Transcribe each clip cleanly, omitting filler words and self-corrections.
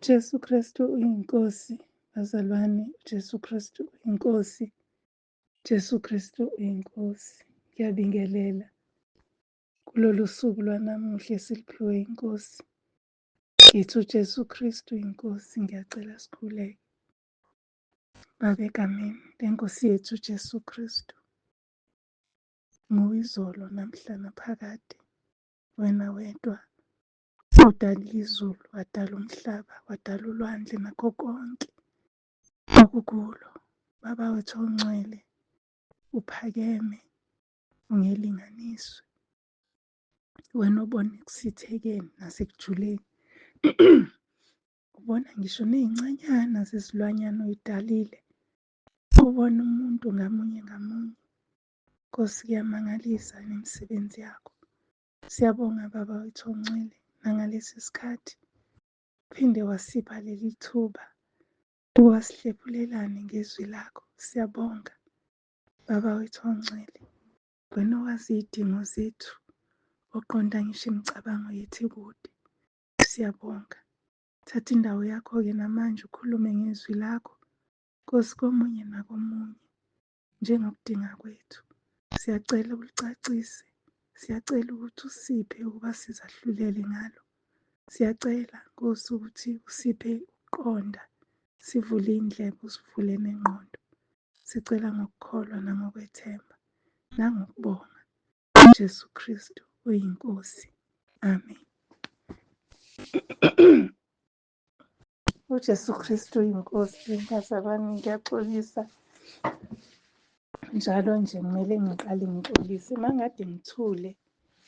Jesu Kristu uyiNkosi, bazalwane, uJesu Kristu uyiNkosi, Jesu Kristu uyiNkosi. Ngiyabingelela kulolu suku lwanamuhla esiliphiwe iNkosi. Ngithi uJesu Kristu uyiNkosi, ngiyacela sikhuleke. Baba egameni leNkosi yethu uJesu Kristu, nguwe izolo namhla naphakade, wena wedwa odala izulu, wadala umhlaba, wadala ulwandle nakho konke okukulo. Baba wethu ongcwele, uphakeme, ungelinganiswe. Wena obona ekusithekeni nasekujuleni. Ubona ngisho ney'ncanyana zezilwanyana oy'dalile. Ubona umuntu ngamunye ngamunye. Nkosi kuyamangalisa nemisebenzi yakho. Siyabonga Baba wethu ongcwele nangalesi sikhathi. Phinde wasipha leli thuba ukuba sihlephulelane ngezwi lakho. Siyabonga Baba wethu ongcwele. Wena owazi iy'dingo zethu, oqonda ngisho imicabango yethu ikude. Siyabonga. Thatha indawo yakho-ke namanje ukhulume ngezwi lakho, Nkosi, komunye nakomunye njengokudinga kwethu. Siyacela ulicacise, siyacela ukuthi usiphe ukuba sizahlulele ngalo. Siyacela Nkosi ukuthi usiphe ukuqonda, sivule iy'ndlebe, usivule nengqondo. Sicela ngokukholwa nangokwethemba nangokubonga. UJesu Kristu uyiNkosi. Amen. UJesu Kristu uyiNkosi. Bazalwane, ngiyaxolisa njalo nje kumele ngiqale ngixolise. Uma ngade ngithule,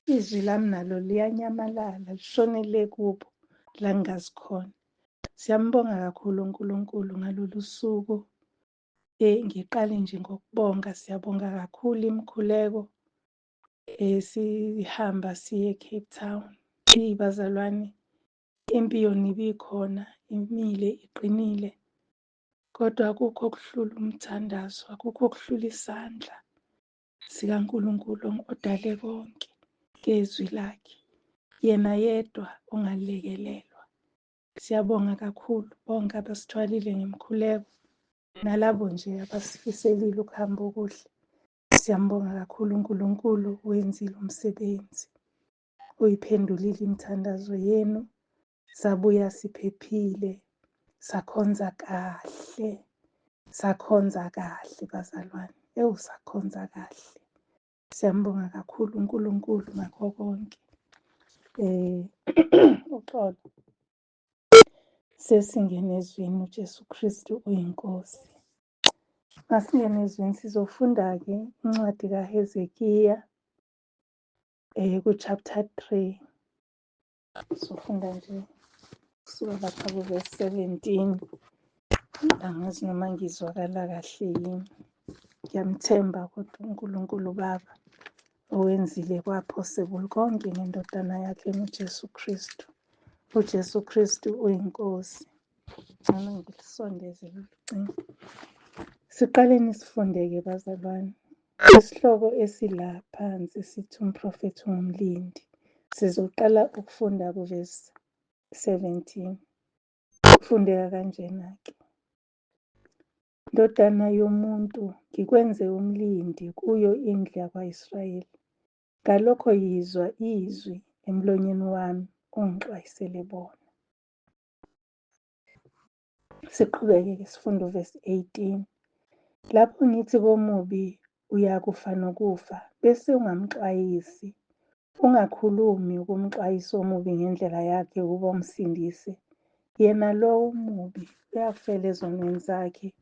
izwi lami nalo liyanyamalala lishone le kubo la ngingazi khona. Siyambonga kakhulu uNkulunkulu ngalolu suku. Ngiqale nje ngokubonga, siyabonga kakhulu imikhuleko sihamba siye e-Cape Town. Eyi bazalwane, impi yona ibikhona, imile iqinile, kodwa akukho okuhlula umthandazo, akukho okuhlula isandla sikaNkulunkulu odale konke ngezwi lakhe. Yena yedwa ongalekelelwa. Siyabonga kakhulu bonke abasithwalile ngemikhuleko nalabo nje abasifiselile ukuhamba okuhle. Siyambonga kakhulu uNkulunkulu wenzile umsebenzi. Uyiphendulile imithandazo yenu. Sabuya siphephile, sakhonza kahle. Sakhonza kahle bazalwane. Ewu sakhonza kahle. Siyambonga kakhulu uNkulunkulu ngakho konke. Uxolo. Sesingene ezwini uJesu Kristu uyiNkosi. Masingene ezwini sizofunda-ke incwadi kaHezekiya ku-chapter 3. Sofunda nje kusuka lapha ku-verse 17. Angazi noma ngizwakala kahle yini. Ngiyamthemba kodwa uNkulunkulu Baba owenzile kwa-possible konke ngendodana yakhe nguJesu Kristu. UJesu Kristu uyiNkosi. Ngcono ngilisondeze lolu cingo. Siqaleni sifunde-ke bazalwane. Isihloko esila phansi sithi umprofethi ungumlindi. Sizoqala ukufunda kuvesi 17. Kufundeka kanjena-ke. Ndodana yomuntu, ngikwenze umlindi kuyo indlu yakwa-Israyeli. Ngalokho yizwa izwi emlonyeni wami ungixwayisele bona. Siqhubeke-ke sifunde uvesi 18. Lapho ngithi komubi uyakufa nokufa, bese ungamxwayisi, ungakhulumi ukumxwayisa omubi ngendlela yakhe ukuba umsindise. Yena lowo omubi uyakufela ezonweni zakhe,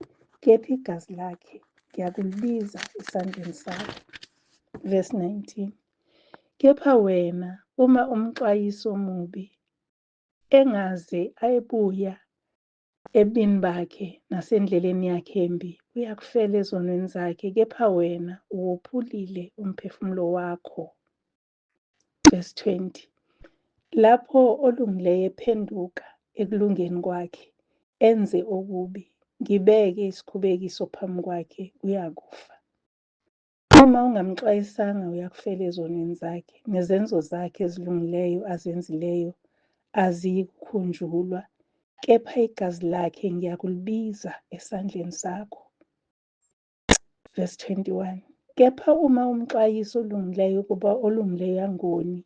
kepha igazi lakhe ngiyakulibiza esandleni sakho. Verse 19. Kepha wena uma umxwayisa omubi engaze ayebuya ebubini bakhe nasendleleni yakhe embi, uyakufela ezonweni zakhe, kepha wena uwophulile umphefumulo wakho. Verse 20. Lapho olungileyo ephenduka ekulungeni kwakhe, enze okubi, ngibeke isikhubekiso phambi kwakhe, uyakufa. Uma ungamxwayisanga uyakufela ezonweni zakhe, nezenzo zakhe ezilungileyo azenzileyo aziyikukhunjulwa, Kepha igazi lakhe ngiyakulibiza esandleni sakho. Verse 21. Kepha uma umxwayisa olungileyo ukuba olungileyo angoni,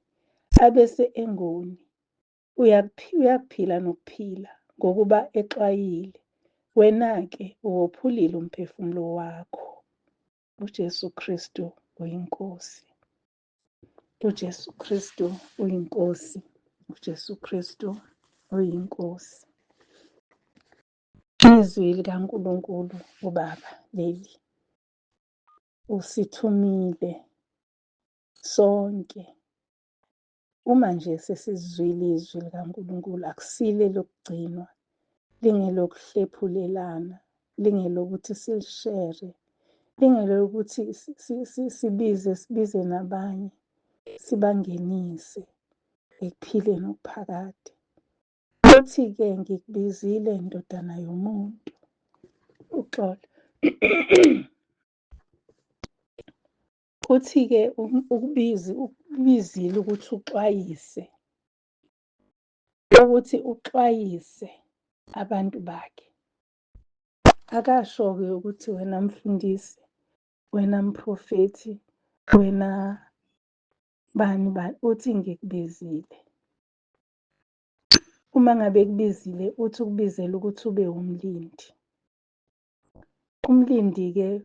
abese engoni, uyakuphila nokuphila, ngokuba exwayile. Wena-ke uwophulile umphefumulo wakho. UJesu Kristu uyiNkosi. UJesu Kristu uyiNkosi. UJesu Kristu uyiNkosi. Izwi likaNkulunkulu uBaba leli usithumile sonke. Uma nje sesizwile izwi likaNkulunkulu akusile lokugcinwa, lingelokuhlephulelana, lingelokuthi silishere, lingelokuthi sibize sibize nabanye sibangenise ekuphileni okuphakade. Uthi-ke ngikubizile ndodana yomuntu. Uxolo. Uthi-ke ukubizi ukubizile ukuthi uxwayise ukuthi uxwayise abantu bakhe. Akasho-ke ukuthi wena mfundisi, wena mprofethi, wena bani bani, uthi ngikubizile. Uma ngabe ekubizile uthi ukubizela ukuthi ube umlindi. Umlindi-ke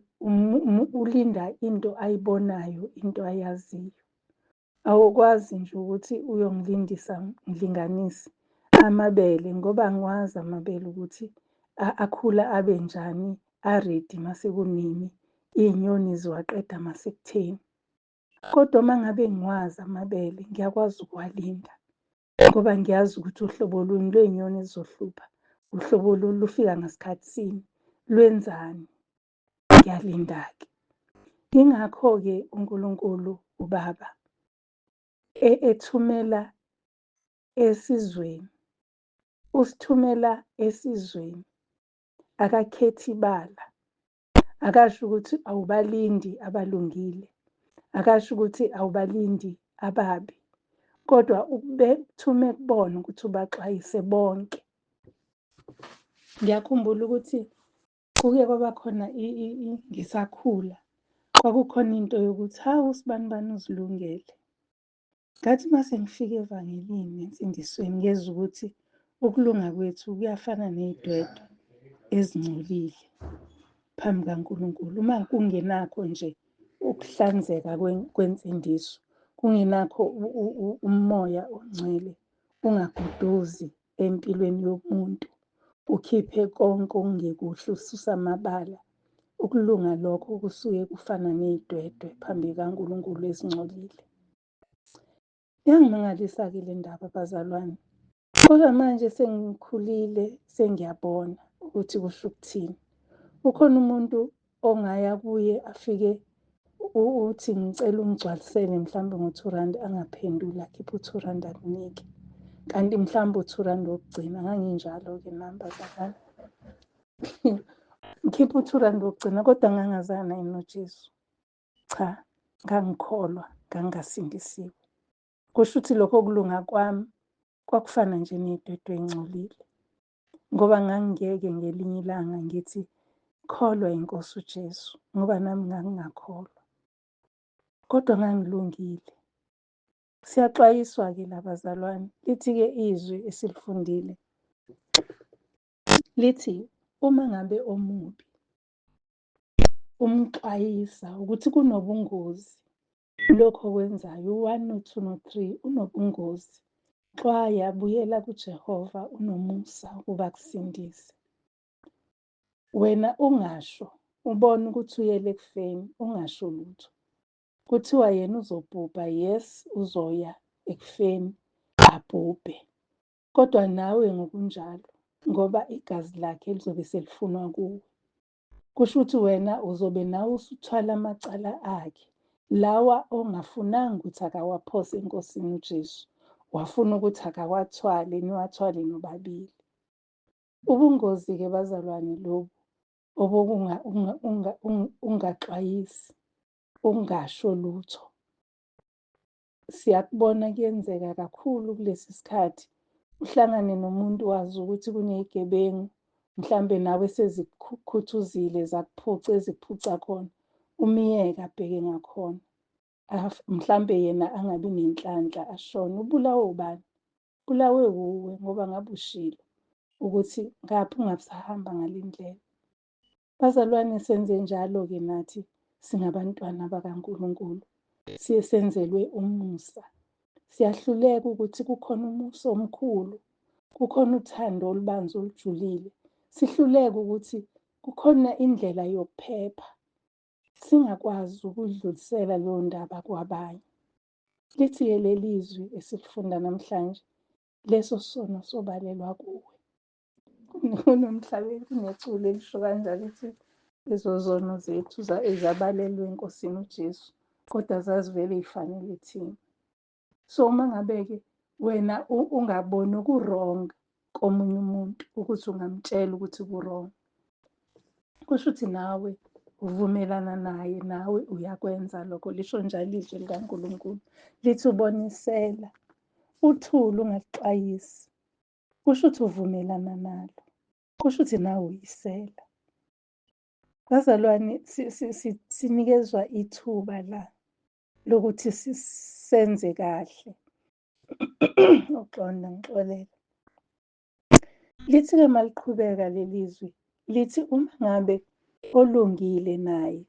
ulinda into ayibonayo, into ayaziyo. Awukwazi nje ukuthi uyongilindisa ngilinganise amabele ngoba angiwazi amabele ukuthi akhula abe njani, aredi mase kunini, iy'nyoni ziwaqeda mase kutheni. Kodwa uma ngabe ngiwazi amabele ngiyakwazi ukuwalinda ngoba ngiyazi ukuthi uhlobo luni lwey'nyoni ezizohlupha, uhlobo luni lufika ngasikhathi sini, lwenzani. Ngiyalinda-ke. Yingakho-ke uNkulunkulu uBaba ethumela esizweni, usithumela esizweni, akakhethi ibala. Akasho ukuthi awubalindi abalungile, akasho ukuthi awubalindi ababi, kodwa ukubethume kubona ukuthi ubaxwayise bonke. Ngiyakhumbula ukuthi kuke kwaba khona ngisakhula, kwakukhona into yokuthi hawu usibanibani uzilungele. Ngathi uma sengifika evangelini ensindisweni ngezwa ukuthi ukulunga kwethu kuyafana ney'dwedwe ezingcolile phambi kaNkulunkulu. Uma kungenakho nje ukuhlanzeka kwensindiso, kungenakho umoya ongcwele ungaguduzi empilweni yomuntu, ukhiphe konke okungekuhle, ususe amabala. Ukulunga lokho kusuke kufana ney'dwedwe phambi kukaNkulunkulu ezingcolile. Yangimangalisa-ke le ndaba bazalwane. Kodwa manje sengikhulile sengiyabona ukuthi kusho ukuthini. Ukhona umuntu ongaya kuye afike uthi ngicela ungigcwalisele mhlawumbe ngo-2 rand angaphenduli akhiphe u-2 rand akunike. Kanti mhlawumbe u-2 rand wokugcina nganginjalo-ke nami bazalwane. Ngikhiphe u-2 rand wokugcina kodwa ngangazana naye noJesu. Cha, ngangikholwa, ngangingasindisiwe. Kusho ukuthi lokho kulunga kwami kwakufana nje nedwedwe engcolile. Ngoba ngangingeke ngelinye ilanga ngithi kholwa inkosi uJesu ngoba nami ngangingakholwa. Kodwa ngangilungile. Siyaxwayiswa-ke la bazalwane. Lithi-ke izwi esilifundile lithi uma ngabe omubi umxwayisa ukuthi kunobungozi lokho okwenzayo u-one no-two no-three unobungozi xwaya buyela kuJehova unomusa ukuba akusindise. Wena ungasho ubone ukuthi uyele ekufeni ungasho lutho. Kuthiwa yena uzobhubha yes uzoya ekufeni abhubhe. Kodwa nawe ngokunjalo ngoba igazi lakhe lizobe selifunwa kuwe. Kusho ukuthi wena uzobe nawe usuthwala amacala akhe lawa ongafunanga ukuthi akawaphose eNkosini uJesu, wafuna ukuthi akawathwale niwathwale nobabili. Ubungozi-ke bazalwane lobu ungaxwayisi, ungasho lutho. Siyakubona kuyenzeka kakhulu kulesi sikhathi. Uhlangane nomuntu wazi ukuthi kuney'gebengu, mhlambe nawe sezikukhuthuzile zakuphuca ezikuphuca khona, umyeke abheke ngakhona. Mhlambe yena angabi nenhlanhla ashone. Ubulawe ubani? Ubulawe wuwe ngoba ngabe ushilo ukuthi ngapha ungabusahamba ngale ndlela. Bazalwane, senze njalo-ke nathi singabantwana bakaNkulunkulu. Siye senzelwe umusa. Siyahluleka ukuthi kukhona umusa omkhulu, kukhona uthando olubanzi olujulile. Sihluleke ukuthi kukhona indlela yokuphepha. Singakwazi ukudlulisela leyo ndaba kwabanye. Lithi-ke leli zwi esilifunda namhlanje, leso sono sobalelwa kuwe. Kunomhlabeli, kuneculo elisho kanjalo lithi lezo zono zethu zabalelwa eNkosini uJesu, kodwa zazivele y'fanele thina. So uma ngabe-ke wena ungaboni oku-wrong komunye umuntu ukuthi ungamtshela ukuthi ku-wrong, kusho ukuthi nawe uvumelana naye, nawe uyakwenza lokho. Lisho njalo izwi likaNkulunkulu, lithi ubonisela, uthule ungaxwayisi, kusho ukuthi uvumelana nalo, kusho ukuthi nawe uyisela. Bazalwane, sinikezwa ithuba la lokuthi senze kahle. Uxolo, ngixolele. Lithi-ke maliqhubeka leli zwi, lithi uma ngabe olungile naye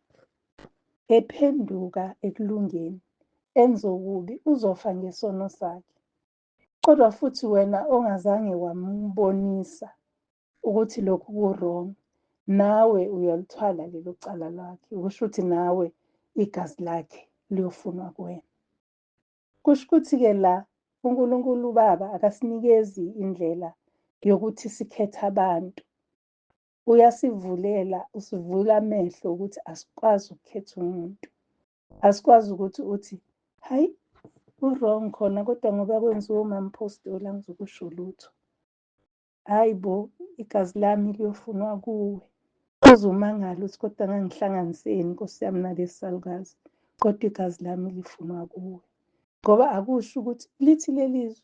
ephenduka ekulungeni enze okubi, uzofa ngesono sakhe. Kodwa futhi wena ongazange wambonisa ukuthi lokhu ku-wrong, nawe uyalithwala lelo cala lakhe. Kusho ukuthi nawe igazi lakhe liyofunwa kuwena. Kusho ukuthi-ke la uNkulunkulu uBaba akasinikezi indlela yokuthi sikhethe abantu. Uyasivulela, usivula amehlo ukuthi asikwazi ukukhetha umuntu. Asikwazi ukuthi uthi, hhayi, u-wrong khona kodwa ngoba kwenziwe umamphostoli angizukusho lutho. Hhayi bo, igazi lami liyofunwa kuwe. Uze umangale uthi kodwa ngangihlanganiseni Nkosi yami nalesi salukazi, kodwa igazi lami lifunwa kuwe. Ngoba akusho ukuthi lithi leli zwi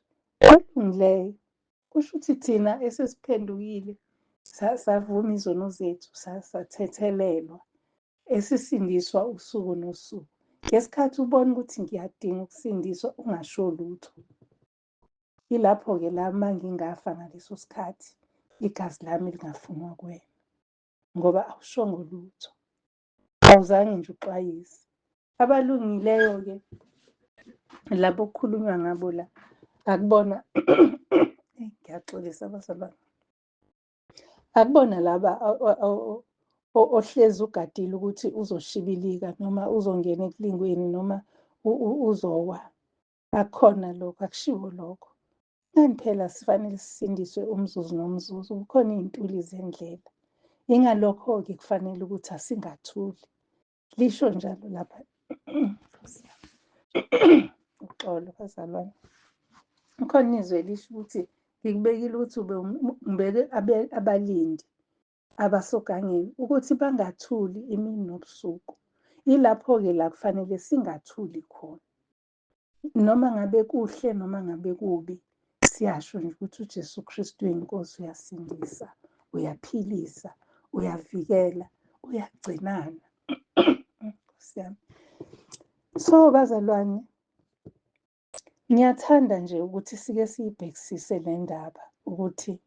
olungileyo, kusho ukuthi thina esesiphendukile savuma izono zethu, sathethelelwa, esisindiswa usuku nosuku. Ngesikhathi ubona ukuthi ngiyadinga ukusindiswa, ungasho lutho. Yilapho-ke la uma ngingafa ngaleso sikhathi, igazi lami lingafunwa kuwena, ngoba awushongo lutho, awuzange nje uxwayise. Abalungileyo-ke labo okukhulunywa ngabo la, akubona ngiyaxolisa bazalwane, akubona laba ohlezi ugadile ukuthi uzoshibilika noma uzongena ekulingweni noma uzowa. Akukhona lokho, akushiwo lokho. Ngani phela sifanele sisindiswe umzuzu nomzuzu, kukhona iy'ntuli zendlela. Ingalokho-ke kufanele ukuthi asingathuli. Lisho njalo lapha. Uxolo bazalwane. Kukhona izwi elisho ukuthi ngikubekile ukuthi ube ngibeke abalindi abasogangeni ukuthi bangathuli imini nobusuku. Yilapho-ke la kufanele singathuli khona. Noma ngabe kuhle noma ngabe kubi, siyasho nje ukuthi uJesu Kristu uyinkosi, uyasindisa, uyaphilisa, uyavikela, uyagcinana. Nkosi yami. So bazalwane, ngiyathanda nje ukuthi sike siyibhekisise le ndaba ukuthi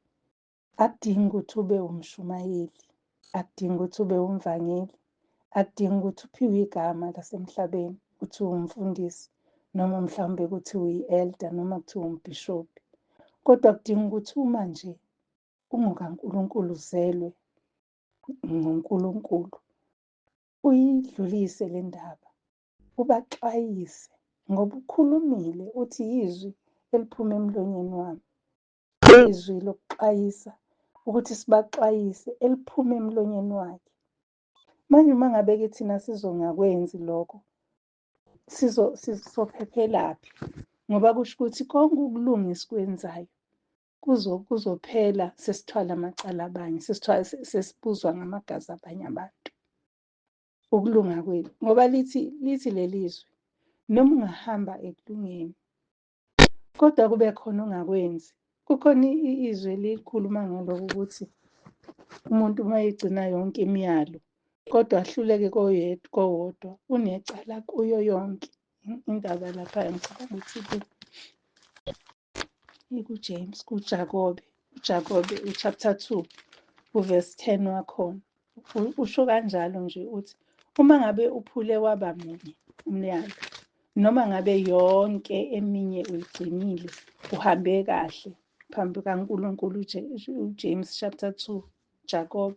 akudingi ukuthi ube umshumayeli, akudingi ukuthi ube umvangeli, akudingi ukuthi uphiwe igama lasemhlabeni ukuthi uwumfundisi noma mhlawumbe ukuthi uyi-elder noma kuthiwa umbhishobhi. Kodwa kudinga ukuthi uma nje ungokaNkulunkulu, uzelwe nguNkulunkulu, uyidlulise le ndaba, ubaxwayise ngoba ukhulumile uthi yizwi eliphuma emlonyeni wami. Izwi lokuxwayisa ukuthi sibaxwayise eliphuma emlonyeni wakhe. Manje uma ngabe-ke thina sizongakwenzi lokho, sizophephelaphi? Ngoba kusho ukuthi konke ukulunga esikwenzayo kuzophela sesithwala amacala abanye, sesibuzwa ngamagazi abanye abantu. Ukulunga kwethu. Ngoba lithi leli zwi, noma ungahamba ekulungeni, kodwa kube khona ongakwenzi, Kukhona izwi elikhuluma ngalokho ukuthi umuntu uma egcina yonke imiyalo kodwa ahluleke koyedwa kowodwa unecala kuyo yonke indaba. Lapha ngicabanga ukuthi ikuJames, kuJakobe, uJakobe u-chapter 2 u-verse 10 wakhona usho kanjalo nje, uthi uma ngabe uphule waba munye umyalo, noma ngabe yonke eminye uyigcinile, uhambe kahle phambi kaNkulunkulu. UJames chapter 2, Jacob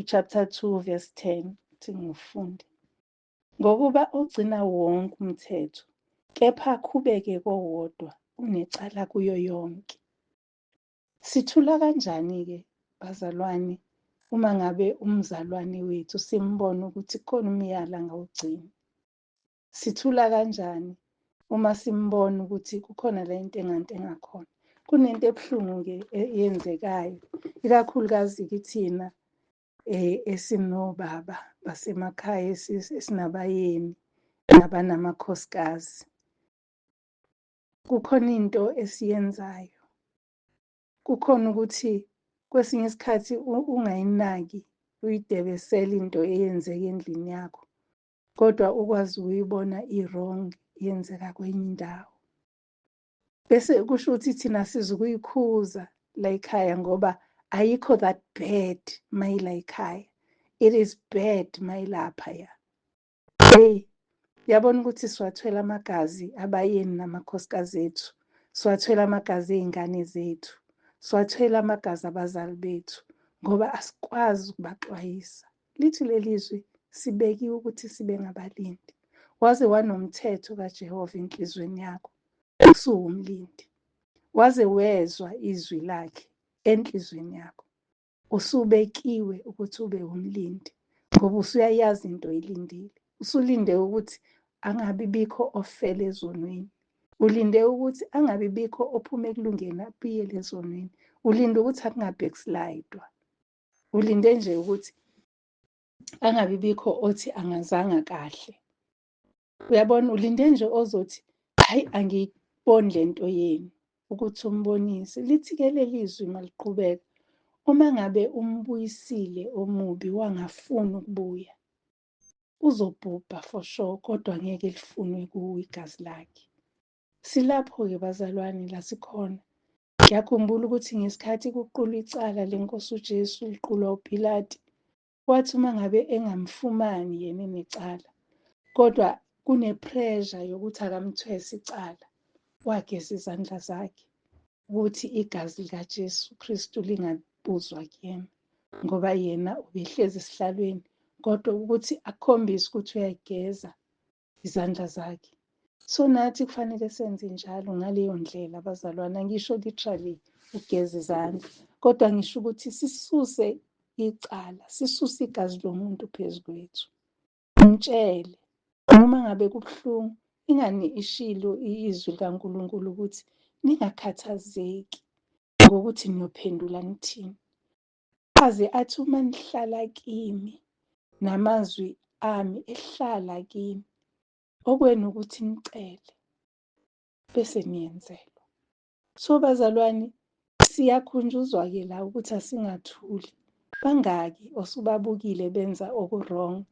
chapter 2 verse 10, uthi ngifunde: "Ngokuba ogcina wonke umthetho kepha akhubeke kowodwa unecala kuyo yonke." Sithula kanjani-ke bazalwane uma ngabe umzalwane wethu simbona ukuthi khona umyalo angawugcini? Sithula kanjani uma simbona ukuthi kukhona la into engantenga khona? Kunento ebuhlungu-ke eyenzekayo, ikakhulukazi kithina esinobaba basemakhaya, esinabayeni nabanamakhosikazi. Kukhona into esiyenzayo, kukhona ukuthi kwesinye isikhathi ungayinaki, uyidebesele into eyenzeka endlini yakho, kodwa ukwazi ukuyibona i-wrong yenzeka kwenye indawo. Bese kusho ukuthi thina sizukuyikhuza la ekhaya ngoba ayikho that bad mayila ekhaya, it is bad mayilaphaya. Hey, yabona ukuthi siwathwele amagazi abayeni namakhosikazi ethu, siwathwele amagazi ey'ngane zethu, siwathwele amagazi abazali bethu, ngoba asikwazi ukubaxwayisa. Lithi leli zwi sibekiwe ukuthi sibe ngabalindi. Waze wanomthetho kaJehova enhliziyweni yakho, usuwumlindi. Waze wezwa izwi lakhe enhliziyweni yakho, usubekiwe ukuthi ube umlindi, ngoba usuyayazi into oyilindile. Usulinde ukuthi angabi bikho ofele ezonweni, ulinde ukuthi angabi bikho ophuma ekulungeni abuyele ezonweni, ulinde ukuthi akunga-backslide-wa, ulinde nje ukuthi angabi bikho othi angazanga kahle. Uyabona, ulinde nje ozothi hayi, angiyiboni lento yenu, ukuthi umbonise. Lithi-ke leli zwi maliqhubeka, uma ngabe umbuyisile omubi wangafuni ukubuya, uzobhubha for sure, kodwa ngeke lifunwe kuwe igazi lakhe. Silapho-ke bazalwane la sikhona. Ngiyakhumbula ukuthi ngesikhathi kuqulwa icala lenkosi uJesu liqulwa uPilati, wathi uma ngabe engamfumani yena enecala, kodwa kune-pressure yokuthi akamthwese icala, wageza izandla zakhe ukuthi igazi likaJesu Kristu lingabuzwa kuyena, ngoba yena ubehlezi esihlalweni, kodwa ukuthi akhombise ukuthi uyayigeza izandla zakhe. So nathi kufanele senze njalo ngaleyo ndlela bazalwane. Angisho literally ugeza izandla, kodwa ngisho ukuthi sisuse icala, sisuse igazi lomuntu phezu kwethu. Mtshele noma ngabe kubuhlungu. Ingani ishilo izwi likaNkulunkulu ukuthi ningakhathazeki ngokuthi niyophendula nithini, aze athi uma nihlala kimi namazwi ami ehlala kini, okwenu ukuthi nicele bese niyenzelwa. So bazalwane, siyakhunjuzwa-ke la ukuthi asingathuli. Bangaki osubabukile benza oku-wrong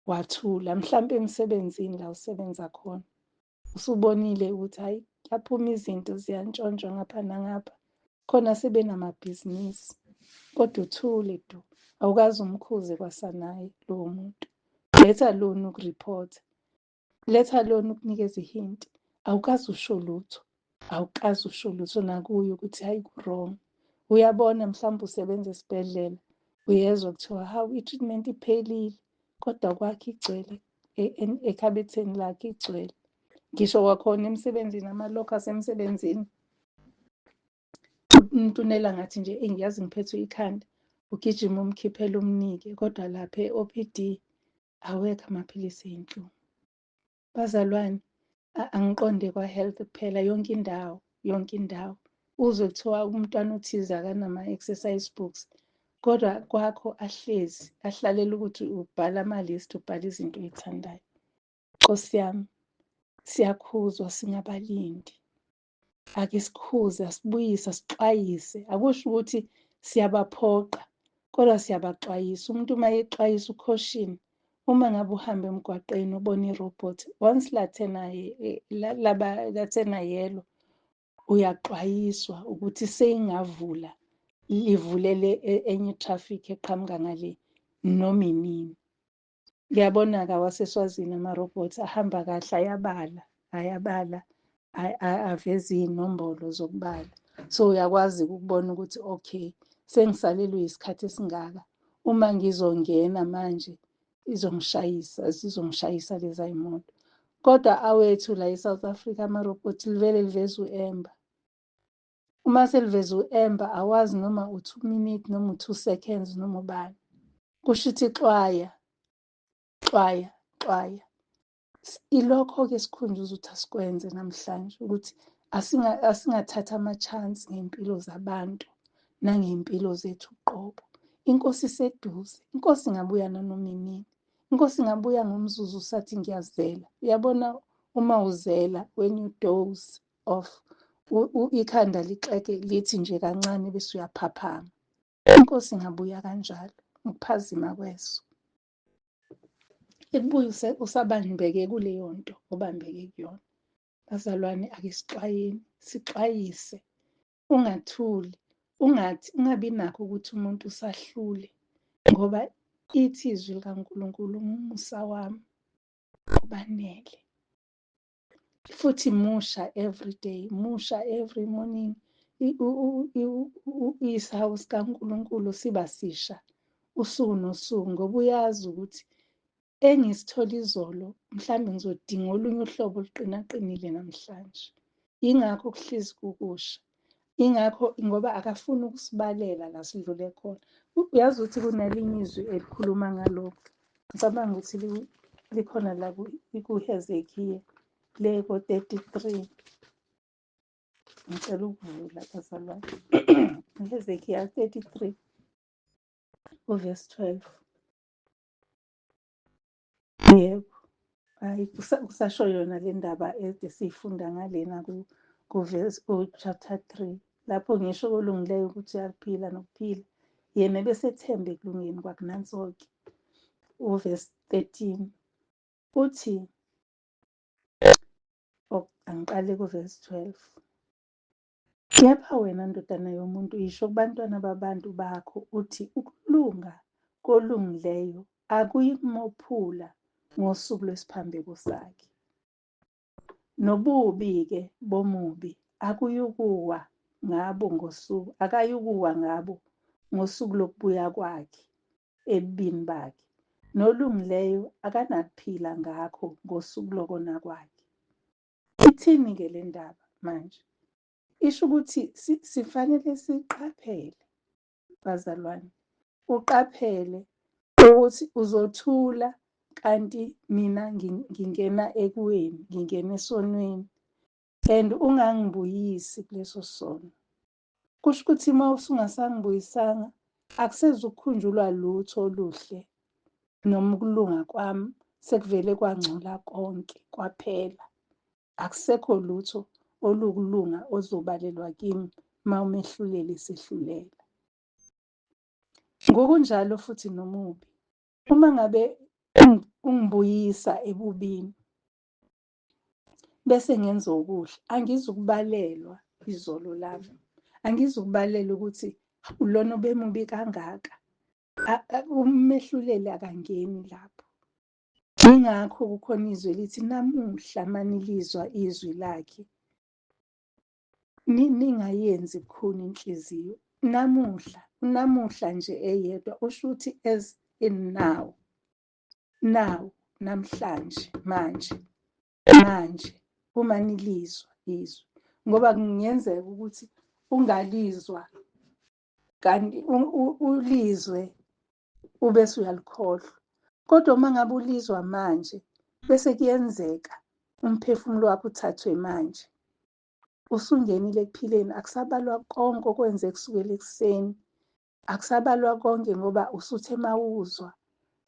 wathula? Mhlampe emsebenzini la usebenza khona, usubonile ukuthi hhayi, kuyaphuma izinto ziyantshontshwa ngapha nangapha, khona sebenamabhizinisi, kodwa uthule du, awukaze umkhuze kwasanaye lowo muntu. Letha lona ukuriphotha, letha lona ukunikeza i-hint, awukaze usho lutho, awukaze usho lutho nakuye ukuthi hayi, ku-wrong. Uyabona, mhlawumbe usebenza esibhedlela, uyezwa kuthiwa hawu, i-treatment iphelile, kodwa kwakhe igcwele ekhabetheni lakhe igcwele. Ngisho kwakhona emsebenzini, amalokho asemsebenzini, umuntu unela ngathi nje ngiyazi ngiphethwe ikhanda, ugijima umkhiphele umnike, kodwa lapha e-OPD awekho amaphilisi ey'nhlungu. Bazalwane, angiqonde kwa-health kuphela, yonke indawo, yonke indawo. Uzwe kuthiwa umntwana othize akanama-exercise books, kodwa kwakho ahlezi ahlalela ukuthi ubhala ama-list, ubhala izinto oy'thandayo. Nkosi yami, siyakhuzwa singabalindi. Ake sikhuze, asibuyise, asixwayise. Akusho ukuthi siyabaphoqa, kodwa siyabaxwayisa. Umuntu uma exwayisa ucaution, uma ngabe uhamba emgwaqeni ubona i-robot, once lathena laba lathena yellow, uyaxwayiswa ukuthi seyingavula livulele enye i-traffic eqhamuka ngale noma inini. Ngiyabona-ke awaseSwazini ama-robots ahamba kahle, ayabala, ayabala, aveze iy'nombolo zokubala. So uyakwazi ukubona ukuthi okay, sengisalelwe isikhathi esingaka, uma ngizongena manje izongishayisa, zizongishayisa leza y'moto. Kodwa awethu la e-South Africa ama-robot livele liveze u-ember. Uma seliveze u-ember awazi noma u-2 minute noma u-2 seconds noma ubani. Kusho ukuthi xwaya, xwaya, xwaya. Ilokho-ke esikhunjuzwa ukuthi asikwenze namhlanje, ukuthi asingathathi ama-chance ngey'mpilo zabantu nangey'mpilo zethu uqobo. Inkosi iseduze, inkosi ingabuya nanoma inini. Inkosi ingabuya ngomzuzu usathi ngiyazela. Uyabona uma uzela, when you doze off, ikhanda lixeke lithi nje kancane bese uyaphaphama. Inkosi ingabuya kanjalo ngokuphazima kweso. Ikubuyise usabambeke kuleyo nto obambeke kuyona. Bazalwane, ake sixwayeni, sixwayise. Ungathuli, ungathi ungabi nakho ukuthi umuntu usahlule, ngoba ithi izwi likaNkulunkulu, umusa wami ubanele. Futhi musha every day, musha every morning. Isihawu sikaNkulunkulu siba sisha usuku nosuku, ngoba uyazi ukuthi engisithola izolo mhlawumbe ngizodinga olunye uhlobo oluqinaqinile namhlanje. Ingakho kuhlezi kukusha, ingakho, ngoba akafuni ukusibalela la sidlule khona. Uyazi ukuthi kunelinye izwi elikhuluma ngalokho, ngicabanga ukuthi likhona la kuHezekiya le ko-33. Ngicela ukuvula bazalwane. uHezekiya 33 uverse 12. Yebo, hayi, kusasho yona le ndaba ede siyifunda ngalena ku-verse, ku-chapter 3, lapho ngisho kolungileyo ukuthi uyaphila nokuphila, yena ebesethembe ekulungeni kwakhe. Nanso-ke uverse 13 uthi, oh, angiqale kuverse 12. Kepha wena ndodana yomuntu, yisho kubantwana babantu bakho uthi, ukulunga kolungileyo akuyikumophula ngosuku lwesiphambeko sakhe, nobubi-ke bomubi akuyukuwa ngabo ngosuku, akayukuwa ngabo ngosuku lokubuya kwakhe ebubini bakhe, nolungileyo akanakuphila ngakho ngosuku lokona kwakhe. Ithini-ke le ndaba manje? Isho ukuthi sifanele siqaphele bazalwane, uqaphele ukuthi uzothula kanti mina ngingena ekuweni, ngingena esonweni, and ungangibuyisi kuleso sono. Kusho ukuthi uma usungasangibuyisanga akusezukukhunjulwa lutho oluhle noma ukulunga kwami, sekuvele kwangcola konke kwaphela. Akusekho lutho olukulunga ozobalelwa kimi uma umehluleli esehlulela. Ngokunjalo futhi nomubi, uma ngabe ungibuyisa ebubini bese ngenza okuhle, angizukubalelwa izolo lami, angizukubalela ukuthi lona obemubi kangaka. Umehluleli akangeni lapho. Yingakho kukhona izwi elithi namuhla manilizwa izwi lakhe, ningayenzi bukhuni inhliziyo. Namuhla, namuhla nje eyedwa usho ukuthi as in now, now, namhlanje, manje, manje uma nilizwa izwi, ngoba kungenzeka ukuthi ungalizwa kanti ulizwe ubese uyalikhohlwa. Kodwa uma ngabe ulizwa manje bese kuyenzeka umphefumulo wakho uthathwe manje, usungenile ekuphileni, akusabalwa konke okwenze kusukela ekuseni, akusabalwa konke ngoba usuthe mawuzwa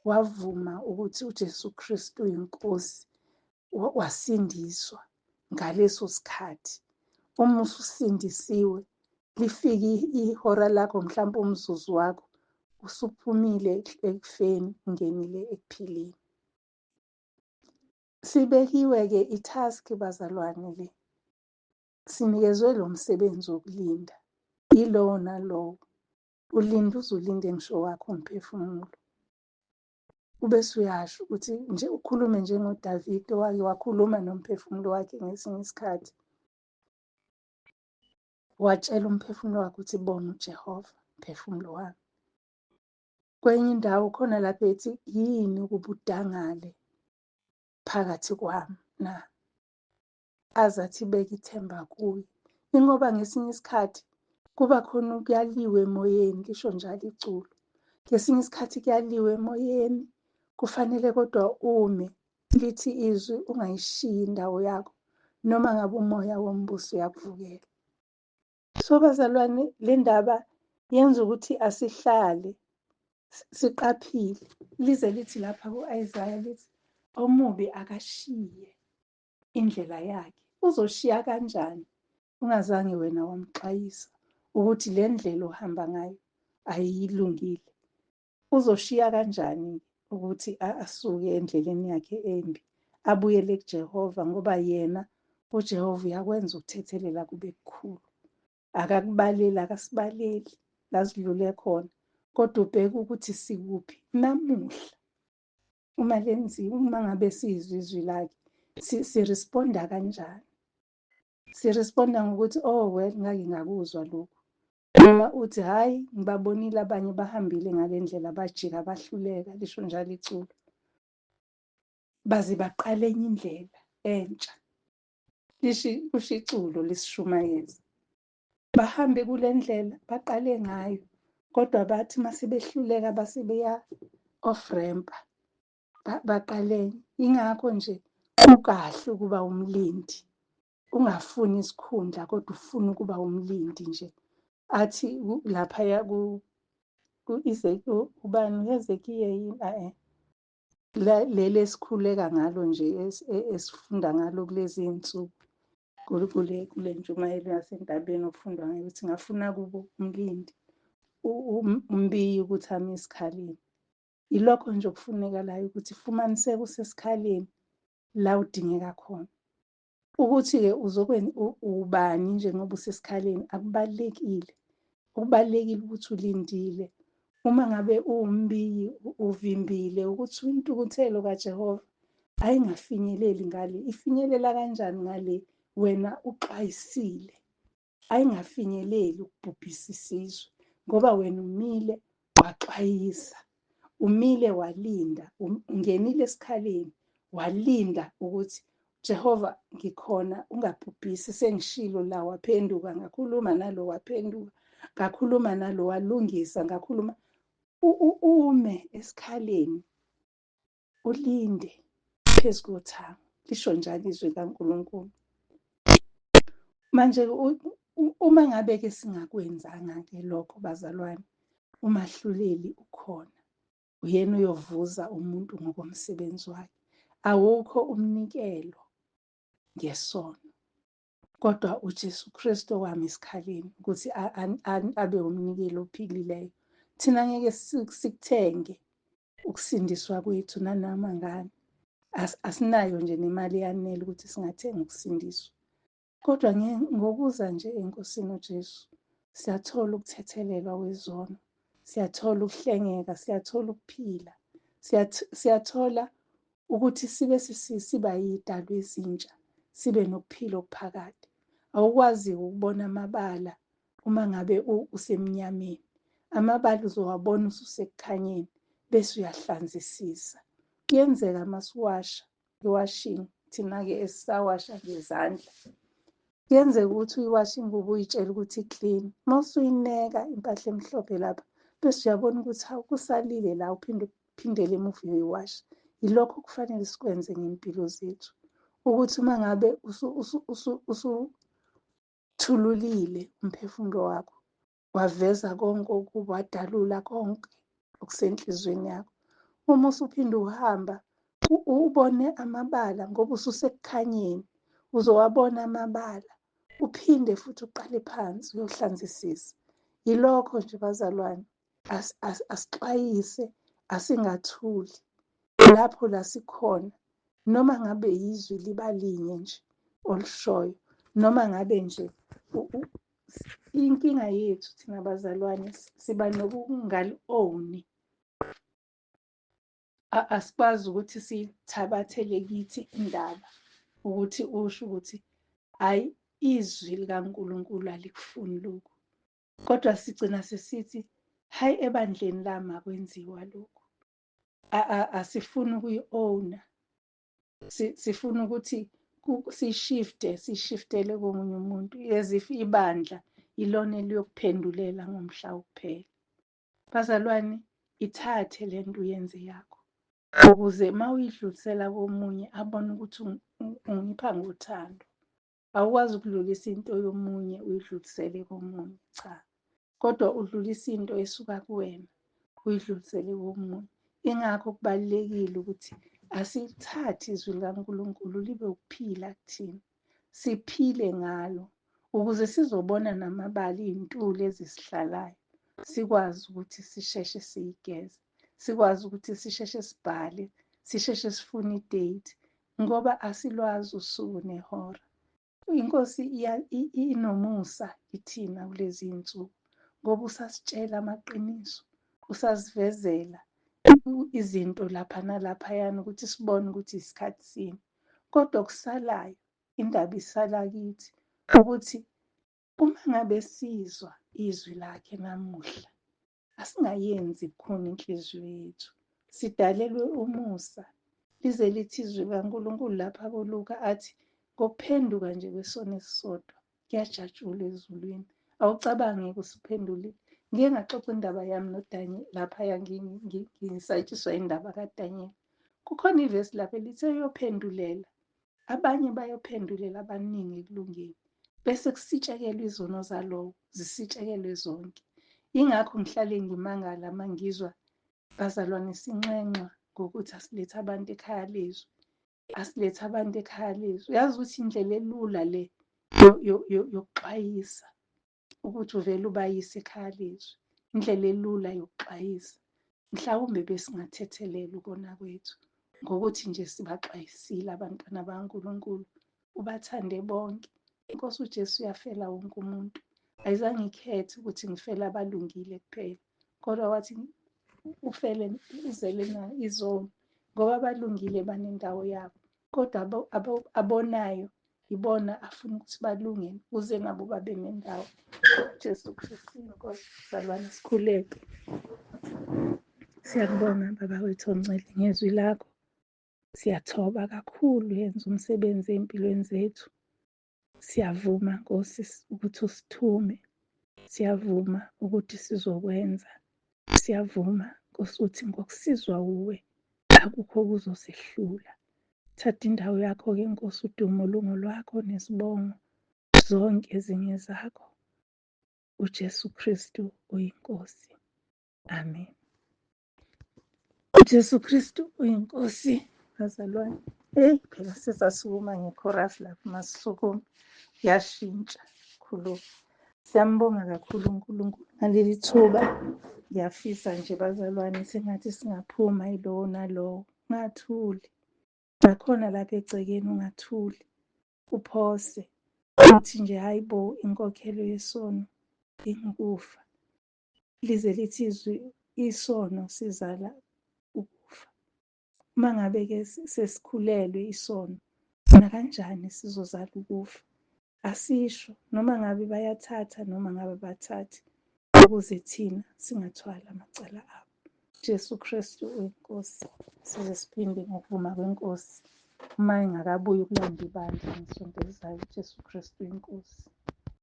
wavuma ukuthi uJesu Kristu uyinkosi, wasindiswa ngaleso sikhathi. Uma ususindisiwe, lifike ihora lakho, mhlawumbe umzuzu wakho, usuphumile ekufeni, ungenile ekuphileni. Sibekiwe-ke i-task bazalwane le. Sinikezwe lo msebenzi wokulinda. Yilowo nalowo. Ulinda uze ulinde ngisho wakho umphefumulo. Ubese uyasho ukuthi nje ukhulume njengoDavide owake wakhuluma nomphefumulo wakhe ngesinye isikhathi. Watshela umphefumulo wakhe ukuthi bonga uJehova, mphefumulo wami. Kwenye indawo khona lapho ethi yini ukuba udangale phakathi kwami na? Aze athi beka ithemba kuye. Ingoba ngesinye isikhathi kuba khona ukuyaliwa emoyeni, lisho njalo iculo. Ngesinye isikhathi kuyaliwa emoyeni, kufanele kodwa ume, lithi izwi ungayishiyi indawo yakho, noma ngabe umoya wombuso uyakuvukela. So bazalwane, le ndaba yenza ukuthi asihlale siqaphile. Lize lithi lapha ku-Isaya lithi omubi akashiye indlela yakhe. Uzoshiya kanjani ungazange wena wamxwayisa ukuthi le ndlela ohamba ngayo ayilungile? Uzoshiya kanjani ukuthi asuke endleleni yakhe embi abuyele kuJehova, ngoba yena uJehova uyakwenza ukuthethelela kube kukhulu. Akakubaleli, akasibaleli la sidlule khona, kodwa ubheka ukuthi sikuphi namuhla. Uma lenziwa, uma ngabe sizwa izwi lakhe, siresponda kanjani? Siresponda ngokuthi oh well, ngake ngakuzwa lokhu, noma uthi hhayi ngibabonile abanye bahambile ngale ndlela bajika bahluleka, lisho njalo iculo, baze baqale enye indlela entsha, kusho iculo lisishumayeza. Bahambe kule ndlela baqale ngayo, kodwa bathi mase behluleka base beya off-ramp-a, baqale. Ingakho nje kukahle ukuba umlindi, ungafuni isikhundla kodwa ufuna ukuba umlindi nje. Athi laphaya ubani uHezekiya yini? Leli esikhuleka ngalo nje, esifunda ngalo kulezi iy'nsuku, kule ntshumayelo yasentabeni okufundwa ngayo, ukuthi ngafuna kubo umlindi, umbiyi ukuthi ame esikhaleni. Yilokho nje okufunekalayo, ukuthi fumaniseke usesikhaleni la udingeka khona. Ukuthi-ke ubani njengoba usesikhaleni akubalulekile. Okubalulekile ukuthi ulindile. Uma ngabe uwumbiyi uvimbile ukuthi intukuthelo kaJehova ayingafinyeleli ngale. Ifinyelela kanjani ngale wena uxwayisile? Ayingafinyeleli ukubhubhisa isizwe, ngoba wena umile waxwayisa, umile walinda, ungenile esikhaleni walinda ukuthi Jehova ngikhona, ungabhubhisi, sengishilo la waphenduka, ngakhuluma nalo waphenduka, ngakhuluma nalo walungisa, ngakhuluma. Ume esikhaleni ulinde phezu kothango, lisho njalo izwi kaNkulunkulu. Manje uma ngabe-ke singakwenzanga-ke lokho bazalwane, umahluleli ukhona, uyena uyovuza umuntu ngokomsebenzi wakhe. Awukho umnikelo ngesono, kodwa uJesu Kristu wami esikhaleni ukuthi abe umnikelo ophilileyo. Thina ngeke sikuthenge ukusindiswa kwethu nanoma ngani. Asinayo nje nemali eyanele ukuthi singathenga ukusindiswa. Kodwa ngokuza nje eNkosini uJesu, siyathola ukuthethelelwa kwezono, siyathola ukuhlengeka, siyathola ukuphila, siyathola ukuthi sibe siba yidalwa ezintsha, sibe nokuphila okuphakade. Awukwazi ukubona amabala uma ngabe usemnyameni. Amabala uzowabona ususekukhanyeni, bese uyahlanzisisa. Kuyenzeka masiwasha, iwashing, thina-ke esisawasha ngezandla. Kuyenzeka ukuthi uyiwashe ingubo uyitshele ukuthi i-clean. Uma usuyineka impahla emhlophe lapha, bese uyabona ukuthi hawu kusalile la, uphinde uphindele emuva uyoyiwasha. Yilokho okufanele sikwenze ngey'mpilo zethu. Ukuthi uma ngabe usuthululile umphefumulo wakho, waveza konke okubi, wadalula konke okusenhliziyweni yakho. Uma usuphinda uhamba, ubone amabala ngoba ususekukhanyeni, uzowabona amabala. Uphinde futhi uqale phansi uyohlanzisisa. Yilokho nje bazalwane, asixwayise, asingathuli. Lapho la sikhona, noma ngabe yizwi liba linye nje olishoyo, noma ngabe nje inkinga yethu thina bazalwane siba nokungali-own-i. Asikwazi ukuthi siyithabathele kithi indaba, ukuthi usho ukuthi hhayi izwi likaNkulunkulu alikufuni lokhu. Kodwa sigcina sesithi hhayi ebandleni lami akwenziwa lokhu. Asifuni ukuyi-own-a. Sifuna ukuthi sishifte, sishiftele komunye umuntu as if ibandla ilona eliyokuphendulela ngomhla wokuphela. Bazalwane, ithathe le nto uyenze yakho, ukuze uma uyidlulisela komunye abone ukuthi ungipha ngothando. Awukwazi ukudlulisa into yomunye uyidlulisele komunye, cha. Kodwa udlulisa into esuka kuwena uyidlulisele komunye. Ingakho kubalulekile ukuthi asilithathe izwi likaNkulunkulu libe ukuphila kuthina, siphile ngalo ukuze sizobona namabala iy'ntuli ezisihlalayo, sikwazi ukuthi sisheshe siyigeze, sikwazi ukuthi sisheshe sibhale, sisheshe sifune idate, ngoba asilwazi usuku nehora. Inkosi inomusa kithina kulezi iy'nsuku, ngoba usasitshela amaqiniso, usasivezela izinto lapha nalaphayana ukuthi sibone ukuthi isikhathi sini. Kodwa okusalayo, indaba isala kithi ukuthi uma ngabe sizwa izwi lakhe namuhla, asingayenzi bukhuni inhliziyo yethu. Sidalelwe umusa. Lize lithi izwi likaNkulunkulu lapha koLuka athi ngokuphenduka nje kwesono esisodwa kuyajatshulwa ezulwini. Awucabange usiphendulile. Ngike ngaxoxa indaba yami noDaniel laphaya, ngisatshiswa indaba kaDaniel. Kukhona ivesi lapha elithi uyophendulela, abanye bayophendulela abaningi ekulungeni, bese kusitshekelwa izono zalowo, zisitshekelwe zonke. Ingakho ngihlale ngimangala uma ngizwa bazalwane sinxenxwa ngokuthi asilethe abantu ekhaya lezwi, asilethe abantu ekhaya lezwi. Uyazi ukuthi indlela elula le yokuxwayisa ukuthi uvele ubayise ekhaya lezwi, indlela elula yokuxwayisa. Mhlawumbe besingathethelela ukona kwethu ngokuthi nje sibaxwayisile abantwana bakaNkulunkulu, ubathande bonke. Inkosi uJesu uyafela wonke umuntu. Ayizange ikhethe ukuthi ngifele abalungile kuphela, kodwa wathi ufele uzele na izoni, ngoba abalungile banendawo yabo, kodwa abonayo ibona afuna ukuthi balunge ukuze nabo babe nendawo. Jesu Kristu inkosi, bazalwane sikhuleke. Siyakubonga Baba wethu ongcwele ngezwi lakho. Siyathoba kakhulu, yenza umsebenzi empilweni zethu. Siyavuma Nkosi ukuthi usithume. Siyavuma ukuthi sizokwenza. Siyavuma Nkosi ukuthi ngokusizwa uwe akukho okuzosehlula. Thatha indawo yakho-ke Nkosi, udumo lungolwakho nesibongo zonke ezinye zakho. uJesu Kristu uyiNkosi. Amen. uJesu Kristu uyiNkosi bazalwane. Hey, phela sesasukuma ngekhorasi lapho masisukuma yashintsha khuluma. Siyambonga kakhulu uNkulunkulu ngaleli thuba. Ngiyafisa nje bazalwane sengathi singaphuma yilowo nalowo. Ungathuli. Nakhona lapha egcekeni ungathuli. Uphose. Uthi nje hayi bo, inkokhelo yesono ingukufa. Lize lithi izwi isono sizala ukufa. Uma ngabe-ke sesikhulelwe isono, nakanjani sizozala ukufa. Asisho noma ngabe bayathatha noma ngabe abathathi, ukuze thina singathwali amacala abo. Jesu Kristu uyiNkosi. Size siphinde ngokuvuma kweNkosi. Uma engakabuyi ukulanda ibandla ngesonto elizayo, Jesu Kristu uyiNkosi.